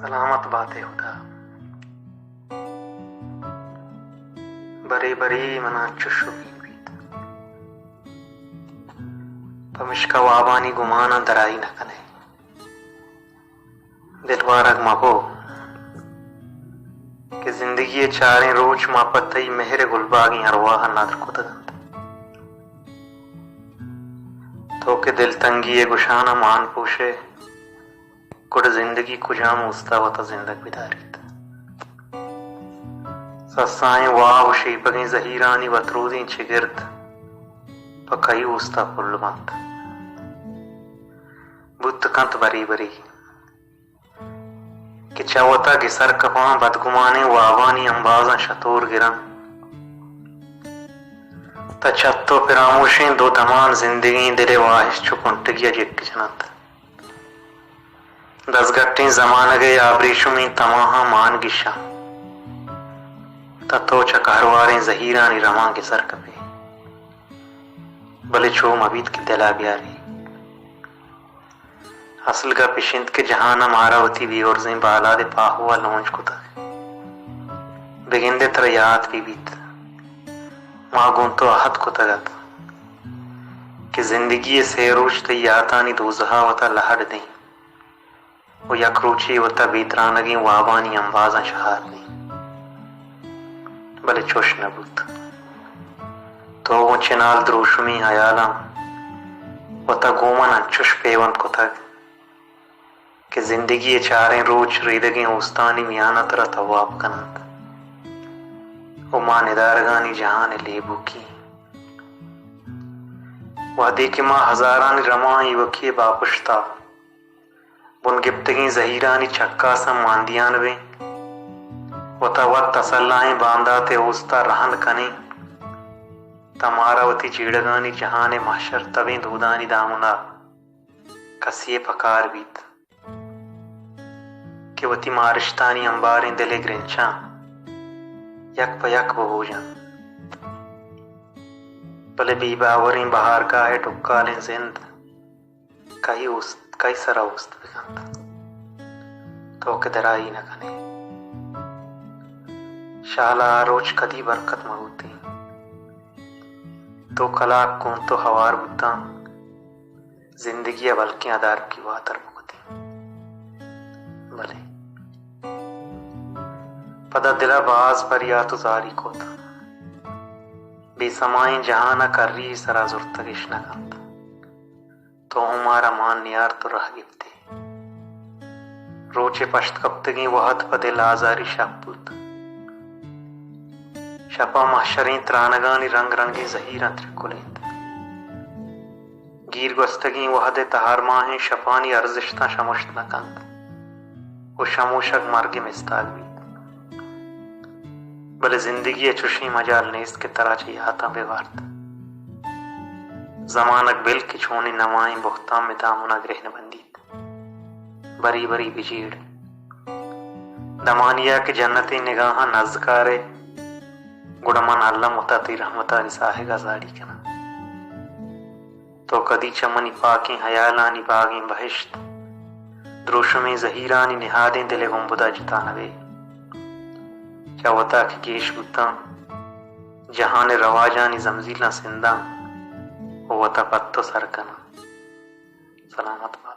سلامت بات ئے ہدا۔ برے برے من ءَ انچو شومین بیت، پمشکا وابانی گماناں درائی نہ کن ئے۔ دلوارگ مہ بو کہ زندگی ءِ چاریں روچ ما پہ تئی مہر ءِ گلباگیں ارواہ ءَ ندر کتگ اَنت۔ تو کہ دلتنگی ءِ گشاناں مان پوش ئے، گڑا زندگی کجام اوست ءَ وت ءَ زندگ بداریت؟ سسائیں واب ءُ شیپگیں زہیرانی وترودیں چگرد پہ کئی اوست ءَ پل بنت؟ بوت کنت برے برے کہ چہ وت ءَ گسر کپاں، بدگمانیں وابانی امبازاں شتور گراں، تہ چت ءُ پراموشیں دو دمان زندگیں دل ءِ واہش چو کنٹگی ءَ جک جن اَنت۔ دزگٹیں زمانگ ءِ آبریشمیں تماہاں مان گشاں، تہ تو چہ کہرواریں زہیرانی رماں گسر کپ ئے۔ بلے چو مہ بیت کہ دل ءَ بیار ئے۔ اصل گپ اِش اِنت کہ جہان ءَ مارا وتی بے عرضیں بالاد ءِ پاہو ءَ لونج کتگ۔ بگندئے ترا یات بہ بیت، ما گوں تو عہد کتگ اَت کہ زندگی ءِ سئے روچ تئی یاتانی دوزہ ءَ وت ءَ لہڑ دئیں ءُ یک روچے وت ءَ بے ترانگیں وابانی امبازاں شہار دئیں۔ بلے چوش نہ بوت۔ تو گوں چنال دروشمیں ہیالاں وت ءَ گوں من انچوش پیوند کتگ کہ زندگی ءِ چاریں روچ ریدگیں اوستانی میان ءَ ترا تواب کن اَنت ءُ ما ندارگانی جہان ءِ لیبوکی ایں۔ وہدے کہ ما ہزارانی رماں ایوکی ءِ باپشت ءَ بن گپتگیں زہیرانی چکاساں ماندیان بیں، وت ءَ وت تسلائیں باندات ءِ اوست ءَ رہن کنیں، تہ مارا وتی جیڑگانی جہان ءِ مہشر تبیں دودانی دامن ءَ کسے ءِ پکار بیت کہ وتی مارشتانی امباریں دل ءِ گرنچاں یک پہ یک ببوجاں۔ بلے بے باوریں بہارگاہ ءِ ڈکالیں زند کئی اوست، کئی سرا اوست بہ کنت؟ تو کہ درائی نہ کن ئے۔ شالا آ روچ کدی برکت مہ بوتیں۔ تو کلاک گوں تو ہوار بوتاں، زندگی ءَ بلکیں ادارکی واتر بکتیں۔ بلے پدا دل ءَ باز پریات ءُ زاری کت۔ بے سمائیں جہان ءَ کری سرا زرتگ اِش نہ کنت۔ تو ہوں مارا مان نیارت ءُ رہ گپت ئے۔ روچ ءِ پشت کپتگیں وہد پہ دل آزاری شپ بوت۔ شپ ءَ مہشریں ترانگانی رنگ رنگیں زہیراں ترکلینت۔ گیر گوستگیں وہد ءِ تہارماہیں شپانی ارزشتاں شمشت نہ کنت ءُ شموشگ مرگ ءِ مستاگ بیت۔ بلے زندگی ءَ چشیں مجال نیست کہ ترا چہ یاتاں بہ بارت۔ زمانگ بل کہ چونیں نمائیں بہتام ءِ دامن ءَ گرہن بندیت۔ بری بری بجیڑ۔ دمانیا کہ جنتیں نگاہاں نز کارئے، گڑا من الم وتا تئی رحمتانی ساہگا زاڑی کناں۔ تو کدی چہ منی پاکیں ہیالانی باگیں بہشت، دروشمیں زہیرانی نہادیں دل ءِ گنبدا جتا نہ بئے۔ چہ وتا کہ گیش بوتاں جہان ءِ رواجانی زمزیلاں سنداں ءُ وتا پہ تو سر کناں۔ سلامت بات۔